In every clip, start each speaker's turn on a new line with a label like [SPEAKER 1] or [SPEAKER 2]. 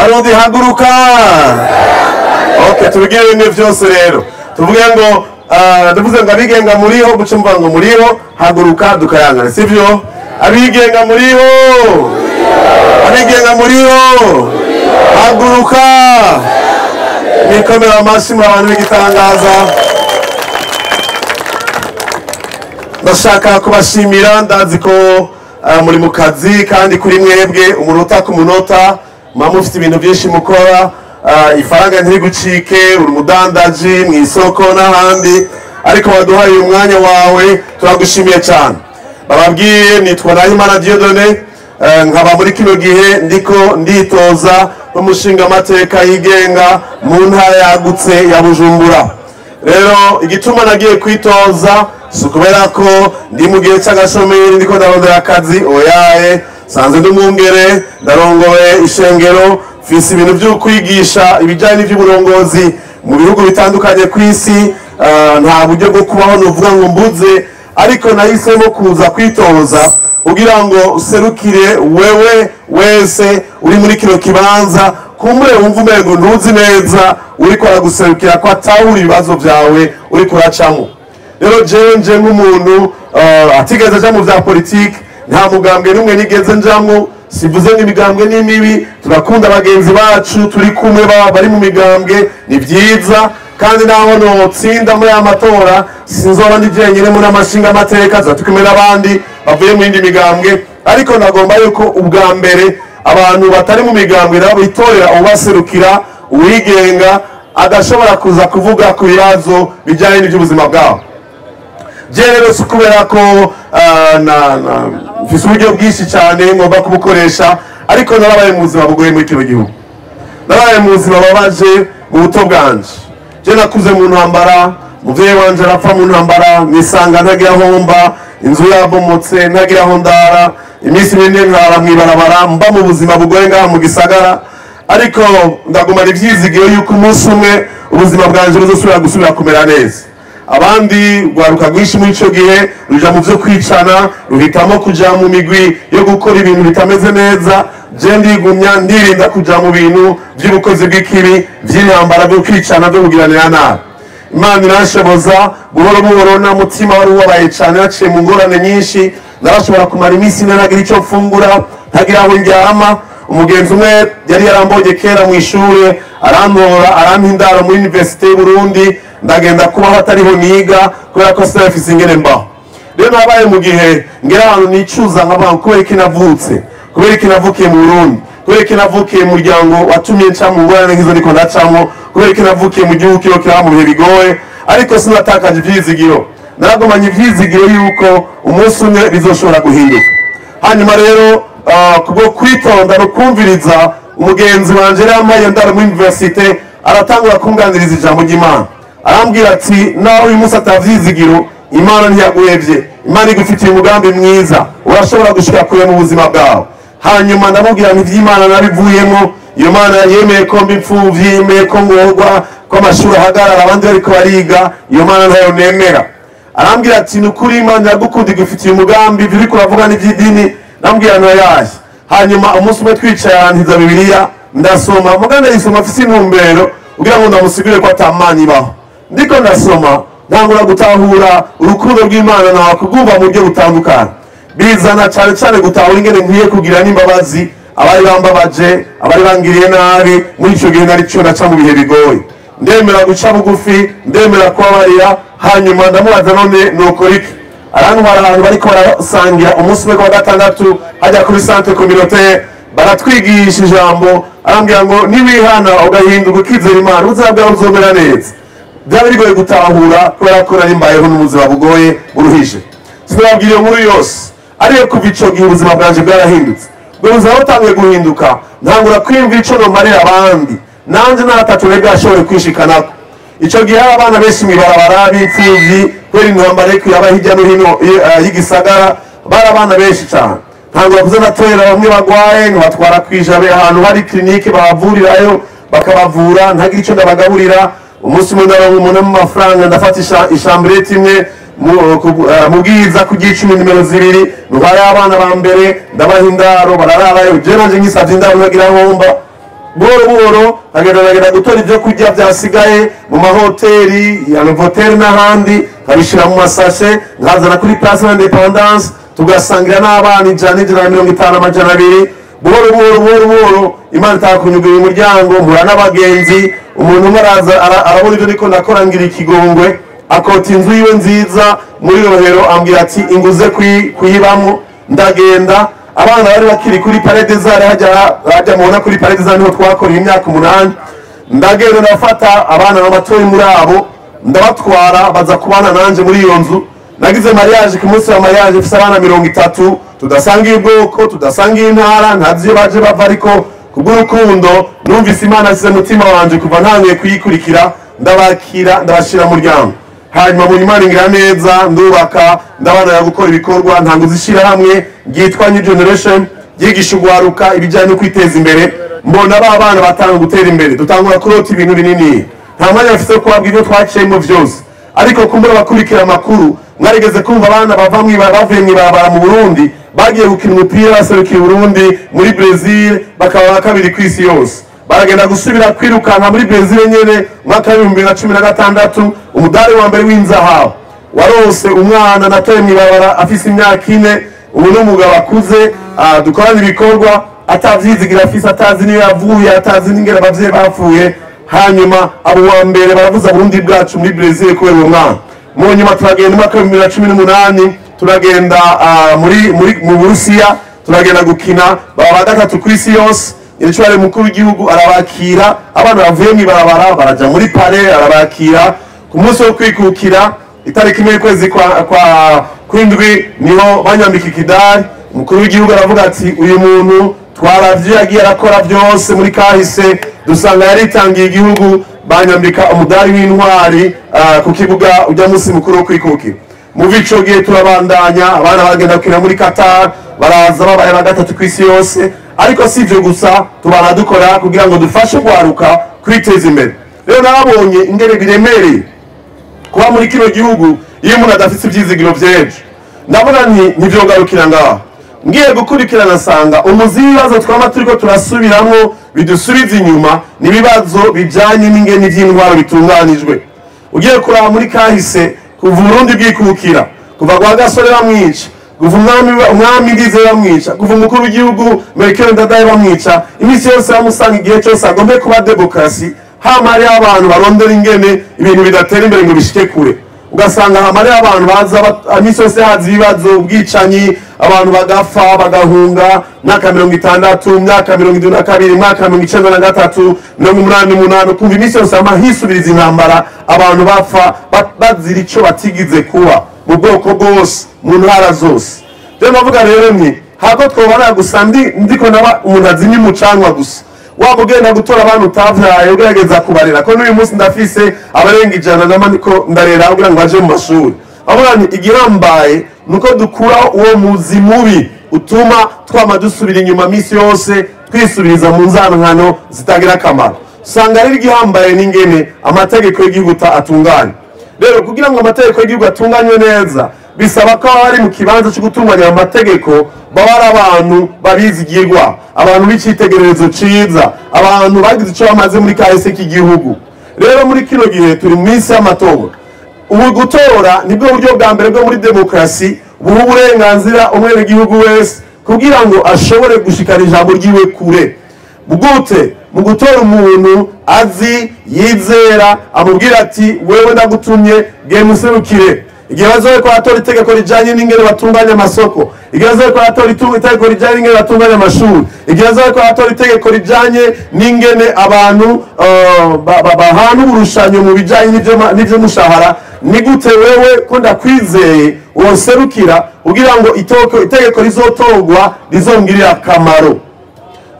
[SPEAKER 1] Barundi haguruka. Okay, tubigire bimwe byose rero. Tuvuge ngo ndavuze ngo abigenga muriho, guca mvuga ngo muriho, haguruka dukayangane, sivyo? Abigenga muriho, abigenga muriho, haguruka. Nikomera amashyi muri abantu b'igitangaza. Ndashaka kubashimira, ndazi ko muri mu kazi kandi kuri mwebwe umunota ku munota muba mufite ibintu byinshi mukora, ifaranga ntirigucike, uri umudandaji mu isoko n'ahandi, ariko waduhaye umwanya wawe, turagushimiye cyane. Bababwiye nitwa Nahimana Dieudonné, nkaba muri kino gihe ndiko nditoza n'umushingamateka yigenga mu ntara yagutse ya Bujumbura. Rero igituma nagiye kwitoza si ukubera ko ndi mu gihe cy'agashomeri ndiko ndarondera akazi, oyaye, sanzwe ndi umwungere, ndarongoye ishengero, mfise ibintu byo kwigisha ibijyanye n'iby'uburongozi mu bihugu bitandukanye ku isi, nta buryo bwo kubaho nuvuga ngo mbuze, ariko nahisemo kuza kwitoza kugira ngo userukire wewe wese uri muri kino kibanza, kumbure wumva umengo ntuzi neza uriko araguserukira ko atahura ibibazo byawe uriko uracamo. Rero jewe nje nk'umuntu atigeze aja mu vya politike, nta mugambwe n'umwe nigeze njamwo, sivuze ngo imigambwe ni mibi, turakunda bagenzi bacu turi kumwe bari mu migambwe, ni vyiza, kandi naho notsinda muri aya matora sinzoba ndi jenyine muri amashinga amateka, tuzoba turi kumwe n'abandi bavuye mu yindi migambwe, ariko nagomba yuko ubwa mbere abantu batari mu migambwe nabo bitorera ubaserukira, uwigenga adashobora kuza kuvuga ku bibazo bijyanye n'iby'ubuzima bwabo. Je rero si kubera ko mfise uburyo bwinshi cyane ngomba kubukoresha, ariko narabaye mu buzima bugoye muri kino gihugu, narabaye mu buzima bubabaje mu buto bwanje. Je nakuze mu ntambara, umuvyeyi wanje arapfa mu ntambara, nisanga ntagira aho mba, inzu yabomotse ntagira aho ndara, iminsi mine nkara mw'ibarabara, mba mu buzima bugoye ngaha mu gisagara, ariko ndagumana ivyizigiro yuko umunsi umwe ubuzima bwanje buzosubira gusubira kumera neza. Abandi rwaruka rwinshi muri ico gihe ruja mu vyo kwicana, ruhitamo kuja mu migwi yo gukora ibintu bitameze neza. Je ndigumya ndirinda kuja mu bintu vy'ubukozi bw'ikibi, vy'intambara, byo kwicana, byo kugiranira nabi. Imana iranshoboza buhoro buhoro, na mutima wari ubabaye cane, naciye mu ngorane nyinshi, narashobora kumara iminsi ine ntagira ico mfungura, ntagira aho ndyama. Umugenzi umwe yari yarambonye kera mu ishure, arantora, arampa indaro muri Université y'u Burundi, ndagenda kubaho atariho niga kubera ko sinari ingene mbaho. Rero nabaye mu gihe ngera ahantu nicuza nkavuga ngo kubera iki navutse, kubera iki navukiye mu Burundi, kubera iki navukiye mu muryango watumye nca mu ngorane nk'izo ndiko ndacamwo, kubera iki navukiye mu gihugu kiriho kiraba mu bihe bigoye, ariko sinatakaje ivyizigiro, naragumanye ivyizigiro yuko umunsi umwe bizoshobora guhinduka. Hanyuma rero kubwo kwitonda no kumviriza umugenzi wanje yari yampaye indaro muri universite, aratangura kunganiriza ijambo ry'Imana, arambwira ati naho uyu munsi atavyizigiro, Imana ntiyaguhevye, Imana igufitiye umugambi mwiza, urashobora gushika kure mu buzima bwawe. Hanyuma ndamubwira nti ivy'Imana nabivuyemo, iyo Mana yemeye ko mba imfuvyi, yemeye ko ngorwa, ko amashuri ahagarara abandi bariko bariga, iyo Mana ntayo nemera. Arambwira ati ni ukuri Imana iragukunda, igufitiye umugambi, ivyo uriko uravuga ni ivy'idini. Ndamubwira nti oyaye. Hanyuma umunsi umwe twicaye arantiza Bibiliya, ndasoma, muga ndayisoma mfise intumbero kugira ngo ndamusigure ko ata Mana ibaho. Ndiko ndasoma ntangura gutahura urukundo rw'Imana nawe kubwumva mu buryo butandukanye, bizana cyane cyane gutahura ingene nkwiye kugira n'imbabazi abari bambabaje, abari bangiriye nabi muri ico gihe nari co naca mu bihe bigoye. Ndemera guca bugufi, ndemera kubabarira. Hanyuma ndamubaza none nukora iki? Arantwara ahantu bariko barasangira umunsi umwe kuwa gatandatu, hajya kuri centre communautaire, baratwigisha ijambo, arambwira ngo niwihana ugahinduka ukizera Imana uzabwa uzomera neza. Byari bigoye gutahura kubera ko nari mbayeho n'ubuzima bugoye buruhije. Sinababwira iyo nkuru yose, ariko kuva ico gihe ubuzima bwanje bwarahindutse. Ubwo buzima butanguye guhinduka, ntangura kwiyumvira ico nomarira abandi, nanje naratatu nari bwashobore kwishikanako. Ico gihe hari abana benshi mw'ibarabara b'imfuvyi kubera intambara iriko iraba hirya no hino y'igisagara, bari abana benshi cane. Ntangura kuza ndatera bamwe bagwaye, nkabatwara kw'ijabe ahantu hari clinique babavurirayo, bakabavura, ntagira ico ndabagaburira. Umunsi umwe ndaronka umuntu mu mafaranga, ndafata ishambrete imwe mu bwiza ku gicumi nimero 2, ntwara abana ba mbere, ndabaha indaro, barararayo. Je nanje nkisavye indaro ntagira aho mba. Buhoro buhoro nkagenda gutora ibyo kurya byasigaye mu mahoteli ya Novotel n'ahandi, nkabishyira mu masashe, nkazana kuri Place d'Independance, tugasangira n'abana 100, 150, 200. Buhoro buhoro buhoro buhoro Imana itakunyugura umuryango, mpura n'abagenzi. Umuntu umwe araza arabona ibyo ndiko ndakora, ngira ikigongwe, akota inzu yiwe nziza muri Rohero, ambwira ati inguze kuyibamo. Ndagenda, abana bari bakiri kuri Palais des Arts, hajya mubona kuri Palais des Arts niho twakoreye imyaka 8. Ndagenda ndafata abana b'abatoyi muri abo, ndabatwara, baza kubana nanje muri iyo nzu. Nagize mariage, ku munsi wa mariage mfise abana 30, tudasangiye ubwoko, tudasangiye intara, ntazi iyo baje bava, ariko kubw'urukundo numvise Imana asize umutima wanje kuva ntangiye kuyikurikira, ndabakira, ndabashira mu muryango. Hanyuma mu Imana ingira neza, ndubaka, ndabana gukora ibikorwa, ntanguza ishyirahamwe ryitwa New Generation, ryigisha ugwaruka ibijyanye no kwiteza imbere. Mbona ba bana batanga gutera imbere, dutangura kurota ibintu binini. Nta mwanya bafise wo kubabwira ibyo twaciyemo vyose, ariko kumbura abakurikira amakuru mwarigeze kumva abana bava mw'ibarabara, bavuye mw'ibarabara mu Burundi, bagiye gukina umupira baserukiye Burundi muri Brazil, bakaba ba kabiri ku isi yose. Baragenda gusubira kwirukanka muri Brazil nyene umwaka w'ibihumbi bibiri na cumi na gatandatu, umudari wa mbere w'inzahabu warose umwana natoye mw'ibarabara afise imyaka 4. Ubu ni umugabo akuze, dukorana ibikorwa, atavyizigira afise, atazi niyo yavuye, atazi n'ingene abavyeyi bapfuye. Hanyuma abo wa mbere baravuza Burundi bwacu muri Brazil kubera uwo mwana. Mu nyuma turagenda umwaka w'ibihumbi bibiri na cumi n'umunani, turagenda mu Burusiya, turagenda gukina, baba ba gatatu ku isi yose. Icyo mukuru w'igihugu arabakira, abana bavuye mw'ibarabara baraja muri pare, arabakira ku munsi wo kwikukira, itariki 1 y'ukwezi kwa kwindwi, niho banyambika ikidari. Umukuru w'igihugu aravuga ati uyu muntu twaravye yagiye arakora byose muri kahise, dusanga yaritangiye igihugu, banyambika umudari w'intwari ku kibuga ujya munsi mukuru wo kwikukira. Mu bico gihe turabandanya, abana bagenda gukina muri Qatar, baraza babaye ba gatatu ku isi yose. Ariko si ibyo gusa, tubana dukora kugira ngo dufashe gwaruka kwiteza imbere. Rero narabonye ingene biremereye kuba muri kino gihugu iyo umuntu adafite ivyizigiro vy'ejo. Ndabona nti ntivyogarukira ngaho, ngiye gukurikirana nsanga umuzi w'ibibazo twama turiko turasubiramwo bidusubiza inyuma n'ibibazo bijanye n'ingene ivy'intwaro bitunganijwe. Ugiye kuraba muri kahise, kuva Uburundi bwikukira, kuva kwa Gasore bamwica, kuva umwami Ndizeye bamwica, kuva umukuru w'igihugu Melchior Ndadaye bamwica, iminsi yose bamusanga igihe cyose agombe kuba demokarasi, hama hariho abantu barondera ingene ibintu bidatera imbere ngo bishike kure. Ugasanga hama hariho abantu baza iminsi yose haza ibibazo, ubwicanyi, abantu bagapfa bagahunga. Myaka 60, myaka 72, myaka 93, 88, ukumva iminsi yose hama hisubiriza intambara, abantu bapfa bazira ico batigize kuba mu bwoko bwose, mu ntara zose. Rero navuga rero nti hako twobana gusa ndiko naba umuntu azimya umucanwa gusa, waba ugenda gutora abantu utavyaye ugerageza kubarera, ko n'uyu munsi ndafise abarenga 100 n'amaniko ndarera kugira ngo baje mu mashuri. Avuga nti igirambaye nuko dukura uwo muzi mubi utuma twama dusubira inyuma misi yose, twisubiriza mu nzankano zitagira akamaro. Usanga rero igihambaye n'ingene amategeko y'igihugu atunganye. Rero kugira ngo amategeko y'igihugu atunganywe neza, bisaba ko abari mu kibanza cyo gutunganya amategeko baba ari abantu babizigirwa, abantu b'icitegererezo ciza, abantu bagize ico bamaze muri kahise k'igihugu. Rero muri kino gihe turi mu minsi y'amatora. Ubu gutora nibwo buryo bwa mbere bwo muri demokarasi buha uburenganzira umwenegihugu wese kugira ngo ashobore gushikana ijambo ryiwe kure. Gute? Mu gutora umuntu azi, yizera, amubwira ati wewe ndagutumye, genda userukire. Igihe bazoye ko batora itegeko rijanye n'ingene batunganya amasoko, igihe bazoye ko batora itegeko rijanye n'ingene batunganya amashuri, igihe bazoye ko batora itegeko rijanye n'ingene abantu bahana uburushanyo mu bijanye n'ivy'umushahara, ni gute wewe ko ndakwizeye woserukira kugira ngo itegeko rizotorwa rizongirira akamaro.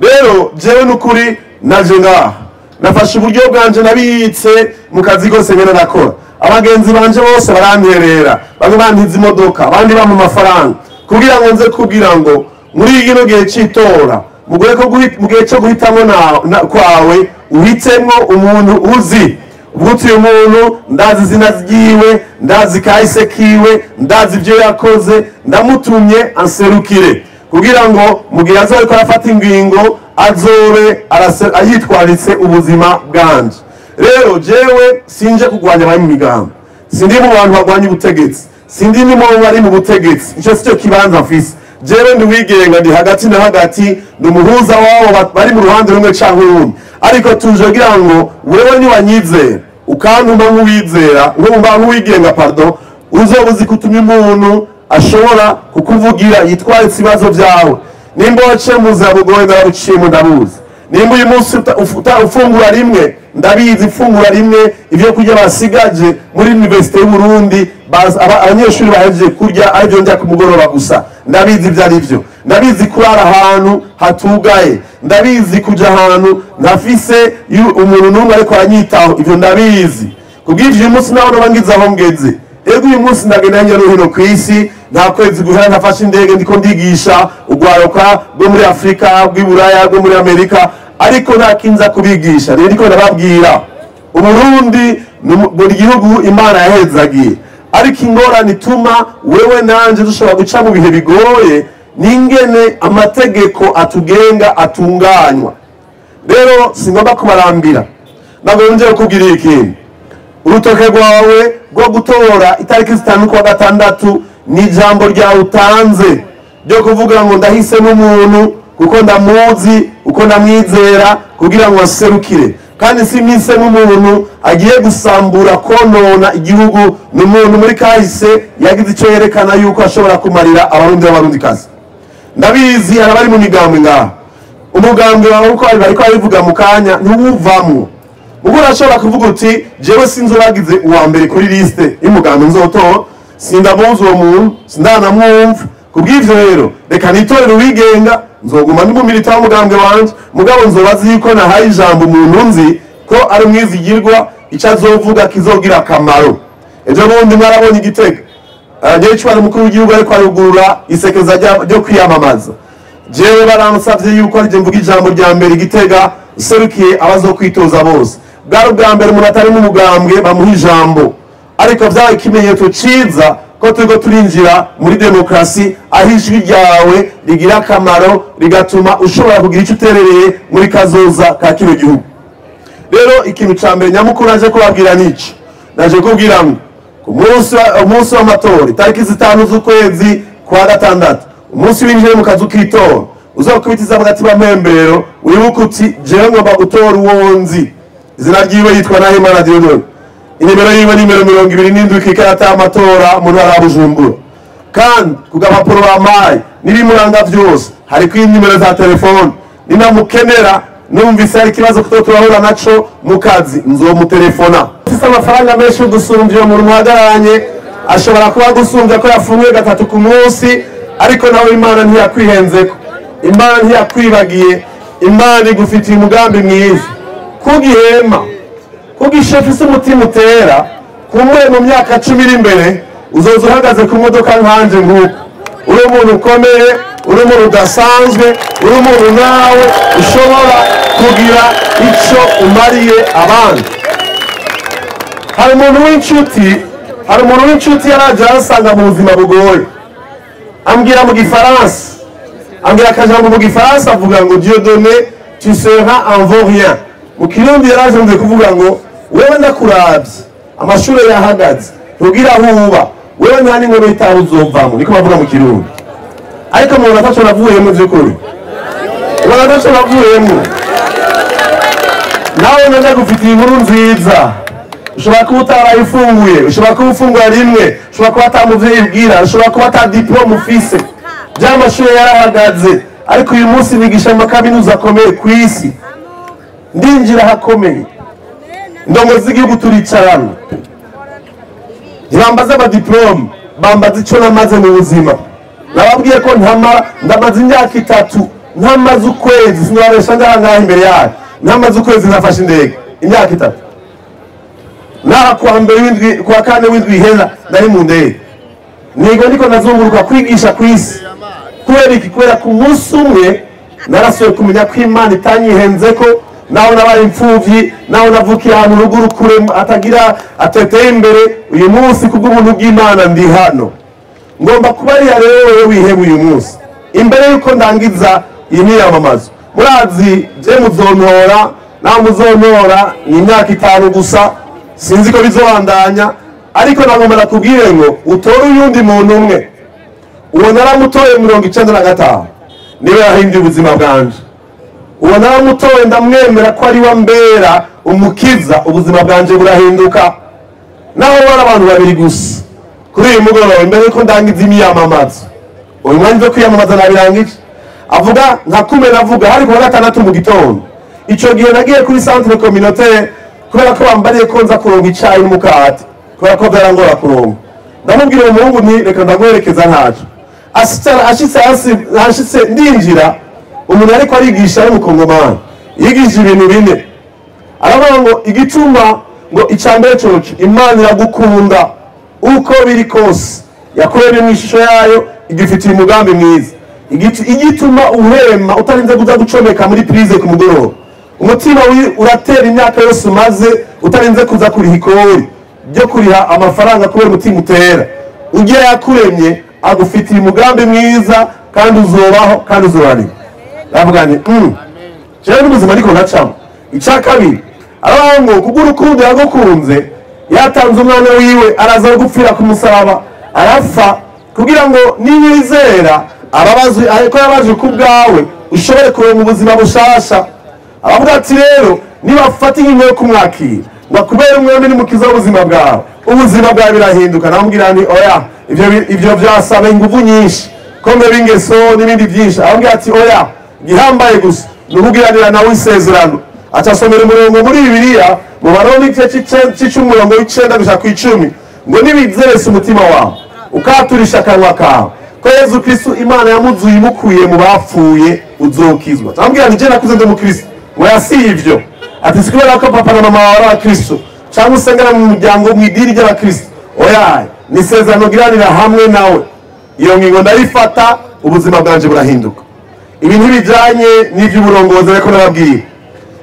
[SPEAKER 1] Rero jewe n'ukuri naje ngaha nafashe uburyo bwanje nabitse mu kazi kose ngenda nakora. Abagenzi banje bose baranterera, bamwe bantiza imodoka, abandi bampa amafaranga kugira ngo nze kugira ngo muri kino gihe c'itora, mu gihe cyo guhitamwo kwawe, uhitemwo umuntu uzi. Ubwo uyu muntu ndazi izina ryiwe, ndazi kahise kiwe, ndazi ibyo yakoze, ndamutumye anserukire. Kugira ngo mu gihe azoba ariko arafata ingingo azobe ayitwaritse ubuzima bwanje. Rero jewe sinje kugwanya abari mu migambi, sindi mu bantu bagwanya ubutegetsi, sindi ni mu bari mu butegetsi, ico sico kibanza mfise. Jewe ndi wigenga, ndi hagati na hagati, ndi umuhuza wabo bari mu ruhande rumwe canke urundi. Ariko tuje kugira ngo wewe niwanyizera ukantuma nk'uwizera, nkumva nk'uwigenga, pardon, uzoba uzi kutumya umuntu ashobora kukuvugira yitwaritse ibibazo vyawe. Nimba waciye mu buzima bugoye narabuciyemo ndabuzi. Nimba uyu munsi ufungura rimwe, ndabizi ifungura rimwe ivyo kurya basigaje muri Université y'u Burundi, abanyeshuri bahejeje kurya arivyo ndya ku mugoroba gusa. Ndabizi ivyo ari vyo. Ndabizi kurara ahantu hatugaye, ndabizi kuja ahantu ntafise umuntu n'umwe ariko aranyitaho, ivyo ndabizi. Kubw'ivyo uyu munsi naho noba ngize aho ngeze. Ego uyu munsi ndagenda hirya no hino kw'isi, nta kwezi guhera ntafashe indege ndiko ndigisha urwaruka rwo muri Afrika, rw'i Buraya, rwo muri Amerika, ariko nta kinza kubigisha. Rero ndiko ndababwira, Uburundi ni buri gihugu Imana yahezagiye, ariko ingorane ituma wewe nanje dushobora guca mu bihe bigoye n'ingene amategeko atugenga atunganywa. Rero singomba kubarambira, ntabwo nongeye kukubwira ikintu. Urutoke rwawe rwo gutora itariki 5 kwa gatandatu ni ijambo ryawe utanze ryo kuvuga ngo ndahisemo umuntu kuko ndamuzi, kuko ndamwizera, kugira ngo aserukire. Kandi si mpisemo umuntu agiye gusambura konona igihugu, ni umuntu muri kahise yagize icyo yerekana yuko ashobora kumarira abarundi n'abarundikazi. Ndabizi hari abari mu migambwe ngaha, umugambwe wawe uko bariko babivuga mu kanya ntiwuvamwo. Ubwo urashobora kuvuga uti jewe sinzi uwagize uwa mbere kuri liste y'umugambwe nzotora, sindamuzi uwo muntu, sindanamwumva. Kubw'ivyo rero reka nitorere uwigenga, nzoguma ndi mumilita w'umugambwe wanje, mugabo nzobazi yuko nahaye ijambo umuntu nzi ko ari umwizigirwa, ico azovuga kizogira akamaro. Ejo bundi mwarabonye Igitega, nyecwari umukuru w'igihugu ariko arugurura isekeza ryo kwiyamamaza. Jewe baransavye yuko arije mvuga ijambo rya mbere Igitega serukiye abazokwitoza bose. Bwari ubwa mbere umuntu atari mu mugambwe bamuha ijambo, ariko vyabaye ikimenyetso ciza ko turiko turinjira muri demokrasi, aho ijwi ryawe rigira akamaro rigatuma ushobora kugira ico uterereye muri kazoza ka kino gihugu. Rero ikintu ca mbere nyamukuru naje kubabwira nico, naje kubwira ngo ku munsi w'amatora itariki 5 z'ukwezi kwa gatandatu, umunsi winjiye mu kazu k'itora, uzokubitiza hagati b'amembero wibuke uti jewe ngomba gutora uwo nzi, izina ryiwe yitwa Nahimana Dieudonne, inimero yiwe nimero 27 kw'ikarata y'amatora mu ntara ya Bujumbura. Kandi ku gapapuro bampaye n'ibimuranga vyose hariko inimero za telefone, ninamukenera numvise hari ikibazo kuko turahura naco mu kazi nzomutelefona. Ufise amafaranga menshi gusumbya uwo muntu muhagararanye, ashobora kuba agusumbya ko yafunguye 3 ku munsi, ariko nawe Imana ntiyakwihenzeko, Imana ntiyakwibagiye, Imana igufitiye umugambi mwiza. Kugihema kugisha ufise umutima utera, kumwe mu myaka 10 iri imbere uzoza uhagaze ku modoka nkanje nk'uko uri umuntu ukomeye, uri umuntu udasanzwe, uri umuntu nawe ushobora kugira ico umariye abandi. Hari umuntu w'inshuti yaraje aransanga mu buzima bugoye, ambwira mu gifaransa, ambwira akajambo mu gifaransa avuga ngo Dieudonné tu seras un vaurien. Mu kirundi yaraje nze kuvuga ngo wewe ndakuravye amashure yahagaze ntugira aho uba, wewe nta n'inkono y'itaha uzovamwo, niko bavuga mu kirundi. Ariko umuntu ataco navuyemwo vy'ukuri, umuntu ataco navuyemwo. Nawe ndagufitiye inkuru nziza, ushobora kuba utarayifunguye, ushobora kuba ufungura rimwe, ushobora kuba ata muvyeyi ubwira, ushobora kuba ata diplome ufise, vy'amashure yarahagaze, ariko uyu munsi nigisha mu makaminuza akomeye kw'isi, ndinjira ahakomeye, indongozi z'igihugu turicarana, ntibambaza amadiplome, bambaza ico namaze mu buzima. Nababwiye ko ndamaze imyaka 3 ntamaze ukwezi, sinababesha ngaha ngaha imbere yayo, ntamaze ukwezi ntafashe indege, imyaka 3. Naha kuwa mbere w'indwi, kuwa kane w'indwi ihera nari mu ndege, nigo ndiko nazunguruka kwigisha kw'isi. Kubera iki? Kubera ku munsi umwe narasuye kumenya ko Imana itanyihenzeko, naho nabaye imfuvyi, naho navukiye ahantu ruguru kure atagira ateteye imbere, uyu munsi kubw'ubuntu bw'Imana ndi hano. Ngomba kuba ari rero wewe wiheba uyu munsi. Imbere yuko ndangiza iyi miyamamazo, murazi je muzontora naho muzontora ni imyaka 5 gusa, sinzi ko bizobandanya, ariko nagomba nakubwire ngo utore uyundi muntu umwe. Uwo naramutoye 95 niwe yahinduye ubuzima bwanje. Uwo naramutoye ndamwemera ko ari we ambera umukiza, ubuzima bwanje burahinduka. Naho bari abantu babiri gusa kuri uyu mugoroba, imbere yuko ndangiza imiyamamazo, uyu mwanya wo kwiyamamaza nabirangije, avuga nka kume navuga hari kuwa gatandatu mu gitondo. Ico gihe nagiye kuri centre communautaire kubera ko bambariye ko nza kuronka icayi n'umukate, kubera ko byarangora kuronka. Ndamubwira uwo muhungu nti reka ndamwerekeza ntaco. Ashitse ndinjira, umuntu ariko arigisha ari umukongomani, yigisha ibintu bine. Aravuga ngo igituma ngo icambere coco Imana iragukunda uko biri kose, yakuremye mu ishusho yayo, igifitiye umugambi mwiza. Igituma uhema utarinze kuza gucomeka muri prise ku mugoroba, umutima uratera imyaka yose umaze utarinze kuza kuriha ikori ryo kuriha amafaranga kubera umutima utera. Ugiye yakuremye agufitiye umugambi mwiza, kandi uzobaho kandi uzoranirwa. Ndavuga nti jewe n'ubuzima ariko ndacamo. Icya kabiri aravuga ngo kubwo urukundo yagukunze yatanze umwana wiwe araza gupfira ku musaraba, arapfa kugira ngo niwizera ababazi ariko yabaje ku bwawe ushobore kuronka ubuzima bushasha. Aravuga ati rero nibafata ingingo yo kumwakira ngo kubera umwami n'umukiza w'ubuzima bwawe, ubuzima bwawe birahinduka. Namubwira nti oya, ivyo byasaba ingufu nyinshi, kombe b'ingeso n'ibindi byinshi. Aramubwira ati oya, gihambaye gusa nukugiranira nawe isezerano. Aca asomera umurongo muri Bibiliya mu Baroma igice c'umurongo w'icenda gushika kw'icumi, ngo nibizerese umutima wawe ukaturisha akanwa kawe ko Yezu Kristo Imana yamuzuye imukuye mu bapfuye uzokizwa. Amubwira nti je nakuze ndi umukristo, ngo yasi ivyo ati si kubera ko papa na mama bawe ari abakristo cyangwa usengera mu muryango mu idini ry'abakristo, oya, ni isezerano giranira hamwe nawe. Iyo ngingo ndayifata, ubuzima bwanje burahinduka. Ibi ntibijanye n'ivy'uburongozi ariko nababwira,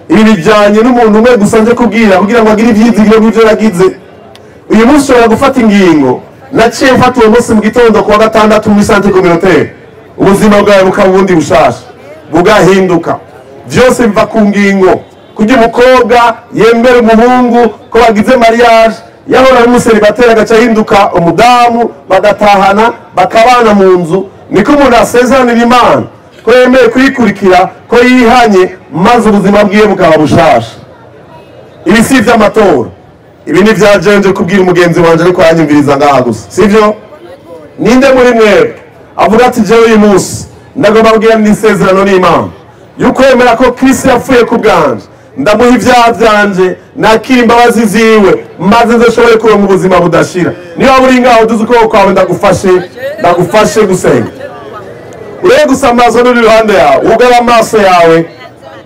[SPEAKER 1] ibi bijanye n'umuntu umwe gusa nje kubwira kugira ngo agire ivyizigiro nk'ivyo yagize. Uyu munsi ushobora gufata ingingo naciye mfata uwo munsi mu gitondo kuwa gatandatu muri centre communautaire, ubuzima bwawe bukaba ubundi bushasha bugahinduka. Vyose biva ku ngingo. Kugira umukobwa yemera umuhungu ko bagize mariage, yahora ari umuseribateri agaca ahinduka umudamu, bagatahana bakabana mu nzu, niko umuntu asezeranira Imana ko yemeye kuyikurikira, ko yihanye, maze ubuzima bwiwe bukaba bushasha. Ibi si ivy'amatora, ibi ni vya jewe kubwira umugenzi wanje ariko yanyumviriza ngaha gusa, sivyo? Ninde muri mwebwe avuga ati jewe uyu munsi ndagomba kugira isezerano n'Imana yuko yemera ko Kristo yapfuye ku bwanje, ndamuha ibyaha byanje, nakira imbabazi ziwe, maze nzoshobore kuronka ubuzima budashira. Niba uri ngaho uduze ukuboko kwawe, ndagufashe gusenga. Urebe gusa amaso n'uri iruhande yawe, ugara amaso yawe,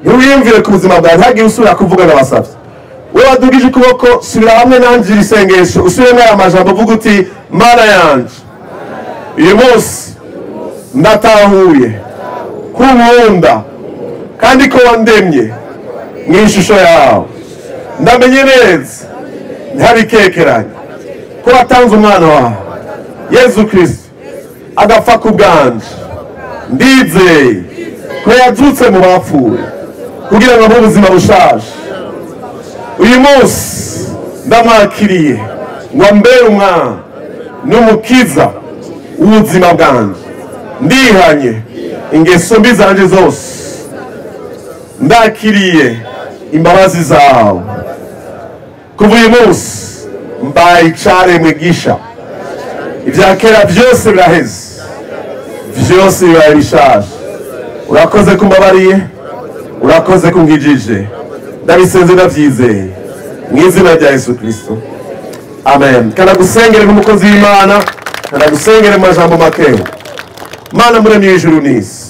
[SPEAKER 1] ntiwiyumvire ku buzima bwawe, ntihagire usubira kuvuga ndabasavye. We wadugije ukuboko, subira hamwe nanjye iri sengesho, usubiremo aya majambo uvuga uti Mana yanje, uyu munsi ndatahuye ko unkunda kandi ko wandemye mu ishusho yawe. Ndamenye neza ntabikekeranye ko watanze umwana wawe Yezu Kristo agapfa ku bwanje. Ndizeye ko yazutse mu bapfuye kugira ngo abe ubuzima bushaje. Uyu munsi ndamwakiriye ngo ambere umwana n'umukiza w'ubuzima bwanje. Ndihanye ingeso mbi zanje zose, ndakiriye imbabazi zawe. Kuva uyu munsi mbaye icaremwe gisha, ibya kera byose biraheze, byose bibaye bishaje. Urakoze kumbabariye, urakoze kunkijije, ndabisenze ndabyizeye mu izina rya Yesu Kristo, amen. Kanagusengere nk'umukozi w'Imana, kanagusengere mu majambo make. Mana muremyi w'ijuru n'isi,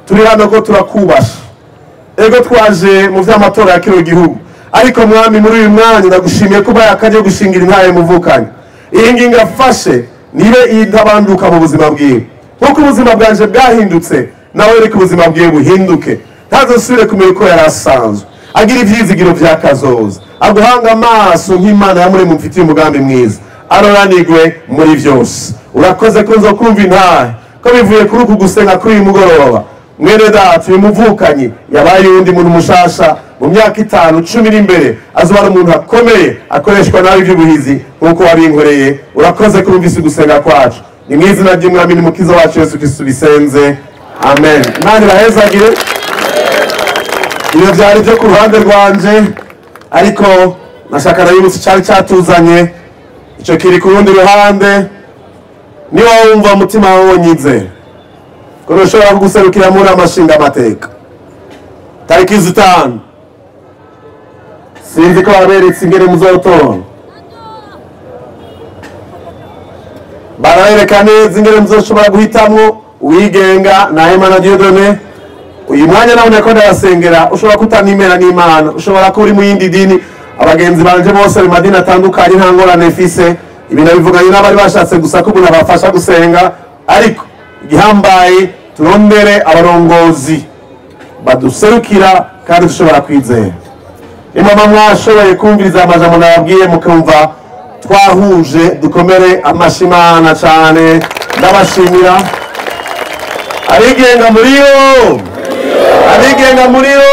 [SPEAKER 1] turi hano ko turakubasha, ego twaje mu vy'amatora ya kino gihugu, ariko mwami muri uyu mwanya ndagushimiye ko ubaye akajya gushingira intaye muvukanye. Iyi ngingo afashe nibe intabanduka mu buzima bwiwe, nkuko ubuzima bwanje bwahindutse, nawe reka ubuzima bwiwe buhinduke, ntazosubire kumenya uko yari asanzwe, agira ivyizigiro vya kazoza, aguhanga amaso nk'Imana yamuremye umfitiye umugambi mwiza, aroranigwe muri vyose. Urakoze ko nzokumva intahe, ko Ko bivuye kuri uku gusenga kuri uyu mugoroba, mwene data uyu muvukanyi yabaye uwundi muntu mushasha. Mu myaka 5, 10 iri imbere azoba ari umuntu akomeye, akoreshwa nabi iby'ubuhizi nk'uko wabinkoreye. Urakoze kurumvise gusenga kwacu. Ni mu izina ry'Umwami n'Umukiza wacu Yesu Kristo bisenze, amen. Imana ibahezagire. Ibyo byari byo ku ruhande rwanje, ariko nashaka ndabibutsa icyari cyatuzanye, icyo kiri ku rundi ruhande. Niba wumva umutima wawe wonyize ko ushobora kuguserukira muri amashinga amateka tariki 5, sinzi ko baberetse ingene muzotora, barabereka neza ingene muzoshobora guhitamwo uwigenga na Hemana Dieudonné. Uyu mwanya nawe ko ndabasengera, ushobora kutanimera n'Imana, ushobora kuba uri mu yindi dini. Abagenzi banje bose mu madini atandukanye, nta ngorane mfise. Ibi nabivuganye n'abari bashatse gusa ko umuntu abafasha gusenga, ariko igihambaye turondere abarongozi baduserukira kandi dushobora kwizera. Nimba mwashoboye kumviriza amajambo nababwiye, mukumva twahuje, dukomere amashimana cyane. Ndabashimira. Abigenga muri yo, abigenga muri yo.